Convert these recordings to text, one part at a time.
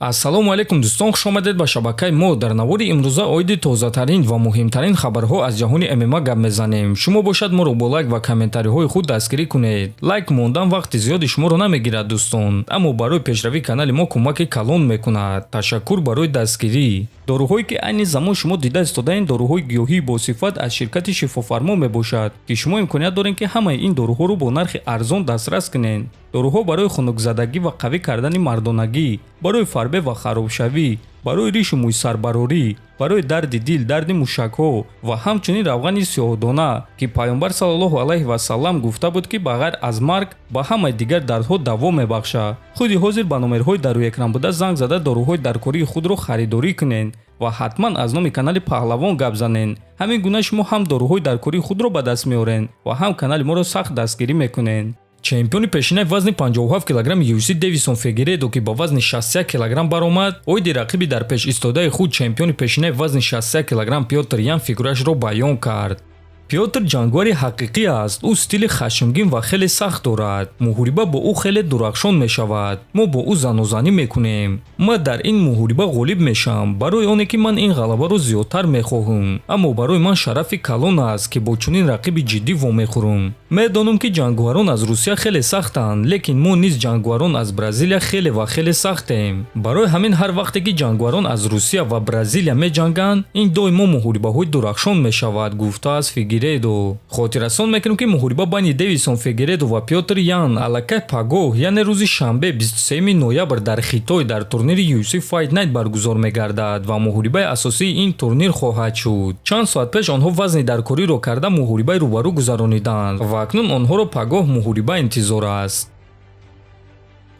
Ассалому алайкум, дӯстон, хушомадед ба шабакаи мо. Дар навори имрӯза оиди тозатарин ва муҳимтарин хабарҳо аз ҷаҳони ММА гап мезанем. Шумо бошад, моро бо лайк ва комментариҳои худ дастгирӣ кунед. Лайк мондан вақти зиёди шуморо намегирад, дӯстон, аммо барои пешравии канали мо кӯмаки калон мекунад. Ташаккур барои дастгирӣ. Доруҳое, ки айни замон шумо дида истодаед, доруҳои гиёҳии босифат аз ширкати Шифофармо мебошад, ки шумо имконият доред, ки ҳамаи ин доруҳоро бо нархи арзон дастрас кунед. Доруҳо барои хунукзадагӣ ва қавӣ кардани мардонагӣ, барои фарбе ва харобшавӣ, барои ришу мӯйсарбарорӣ, барои дарди дил, дарди мушакҳо ва ҳамчунин равғани сиёҳдона, ки Пайғамбар саллаллоҳу алайҳи васаллам гуфта буд, ки ба ғайр аз марг ба ҳамаи дигар дардҳо даво мебахшад. Худи ҳозир ба номерҳои дар рӯи экран буда занг зада, доруҳои даркории худро харидорӣ кунед ва ҳатман аз номи канали Паҳлавон гап занед. Ҳамин гуна шумо ҳам доруҳои даркории худро ба даст меоред ва ҳам канали моро сахт дастгирӣ мекунед. Чемпиони пешинаи вазни 57 килограмми UFC Девисон Фигередо, ки ба вазни 61 килограмм баромад, оиди рақиби дар пеш истодаи худ, чемпиони пешинаи вазни 61 килограмм Пётр Ян, фикрашро баён кард. «Пётр ҷангвари ҳақиқӣ аст. Ӯ стили хашмгин ва хеле сахт дорад. Муҳориба бо ӯ хеле дурахшон мешавад. Мо бо ӯ занозанӣ мекунем. Ман дар ин муҳориба ғолиб мешавам, барои оне ки ман ин ғалабаро зиёдтар мехоҳам, аммо барои ман шарафи калон аст, ки бо чунин рақиби ҷиддӣ вомехӯрам. Медонам, ки ҷангварон аз Русия хеле сахтанд, лекин мо низ, ҷангварон аз Бразилия, хеле ва хеле сахтем. Барои ҳамин ҳар вақте ки ҷангварон аз Русия ва Бразилия меҷанганд, ин доимо муҳорибаҳои дурахшон мешавад», гуфтааст Фигередо. Хотиррасон мекунем, ки муҳориба байни Девисон Фигередо ва Пётр Ян аллакай пагоҳ, яъне рӯзи шанбе, 23 ноябр, дар Хитой дар турнири UFC Fight Night баргузор мегардад ва муҳорибаи асосии ин турнир хоҳад шуд. Чанд соат пеш онҳо вазни даркориро карда, муҳорибаи рӯбарӯ гузарониданд ва акнун онҳоро пагоҳ муҳориба интизор аст.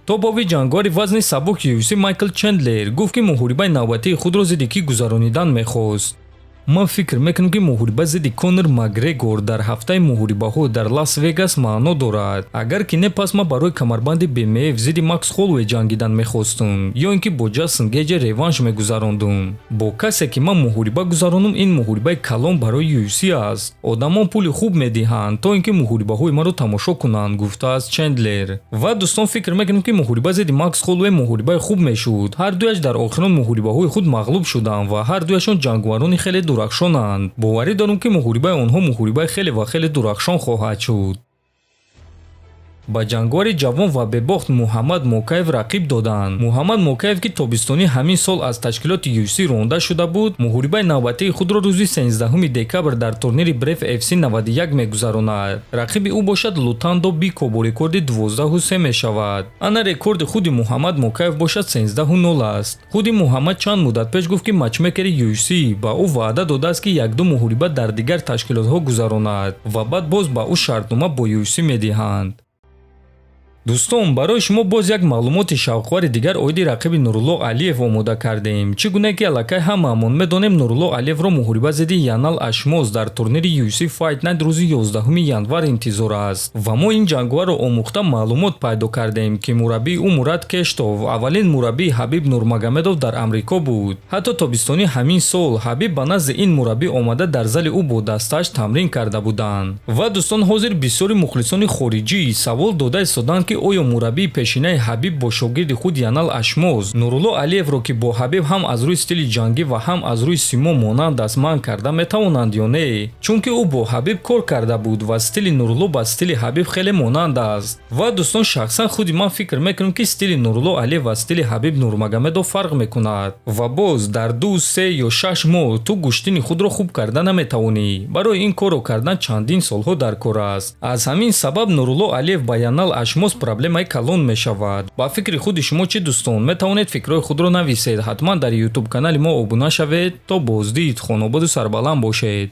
Топови ҷангвари вазни сабук UFC Майкл Чендлер гуфт, ки муҳорибаи навбатии худро зидди кӣ гузаронидан мехост. «Ман фикр мекунам, ки муҳориба зидди Конор Макгрегор дар ҳафтаи муҳорибаҳо дар Лас Вегас маъно дорад. Агар ки не, пас ман барои камарбанди BMF зидди Макс Холлоуэй ҷангидан мехостум ё ин ки бо Ҷастин Гейҷи реванш мегузарондум. Бо касе ки ман муҳориба гузаронам, ин муҳорибаи калон барои UFC аст. Одамон пули хуб медиҳанд, то ин ки муҳорибаҳои маро тамошо кунанд», гуфтааст Чендлер. Ва, дӯстон, фикр мекунем, ки муҳориба зидди Макс Холлоуэй муҳорибаи хуб мешуд. Ҳар дуяш дар охирон муҳорибаҳои худ мағлуб шуданд ва ҳар дуяшон ҷангварони хеле дурахшонанд. Боварӣ дорам, ки муҳорибаи онҳо муҳорибаи хеле ва хеле дурахшон хоҳад шуд. Ба ҷангвари ҷавон ва бебохт Муҳаммад Мокаев рақиб доданд. Муҳаммад Мокаев, ки тобистони ҳамин сол аз ташкилоти UFC ронда шуда буд, муҳорибаи навбатии худро рӯзи 13 декабр дар турнири Brave FC 91 мегузаронад. Рақиби ӯ бошад Лутандо Бико бо рекорди 12-3 мешавад. Ана рекорди худи Муҳаммад Мокаев бошад 13-0 аст. Худи Муҳаммад чанд муддат пеш гуфт, ки матчмекери UFC ба ӯ ваъда додааст, ки якду муҳориба дар дигар ташкилотҳо гузаронад ва баъд боз ба ӯ шартнома бо UFC медиҳанд. Дӯстон, барои шумо боз як маълумоти шавқовари дигар оиди рақиби Нурулло Алиев омода кардем. Чӣ гуна ки аллакай ҳамаамон медонем, Нурулло Алиевро муҳориба зидди Янал Ашмоз дар турнири UFC Fight Night рӯзи 11 январ интизор аст ва мо ин ҷангварро омӯхта, маълумот пайдо кардем, ки мураббии ӯ Мурад Кештов аввалин мураббии Ҳабиб Нурмагомедов дар Амрико буд. Ҳатто тобистони ҳамин сол Ҳабиб ба назди ин мураббӣ омада, дар зали ӯ бо дастааш тамрин карда буданд. Ва, дӯстон, ҳозир бисёри мухлисони хориҷӣ савол дода истоданд, ки оё мураббии пешинаи Ҳабиб бо шогирди худ Янал Ашмоз Нурулло Алиевро, ки бо Ҳабиб ҳам аз рӯи стили ҷангӣ ва ҳам аз рӯи симо монанд аст, манъ карда метавонанд ё не, чунки ӯ бо Ҳабиб кор карда буд ва стили Нурулло ба стили Ҳабиб хеле монанд аст. Ва, дӯстон, шахсан худи ман фикр мекунам, ки стили Нурулло Алиев ва стили Ҳабиб Нурмагомедов фарқ мекунад ва боз дар 2, 3 ё 6 моҳ ту гӯштини худро хуб карда наметавонӣ. Барои ин корро кардан чандин солҳо дар кор аст. Аз ҳамин сабаб Нурулло Алиев ба Янал Ашмоз проблемаи калон мешавад. Ба фикри худи шумо чӣ, дӯстон? Метавонед фикрҳои худро нависед. Ҳатман дар Ютуб канали мо обуна шавед. То боздид, хонободу сарбаланд бошед.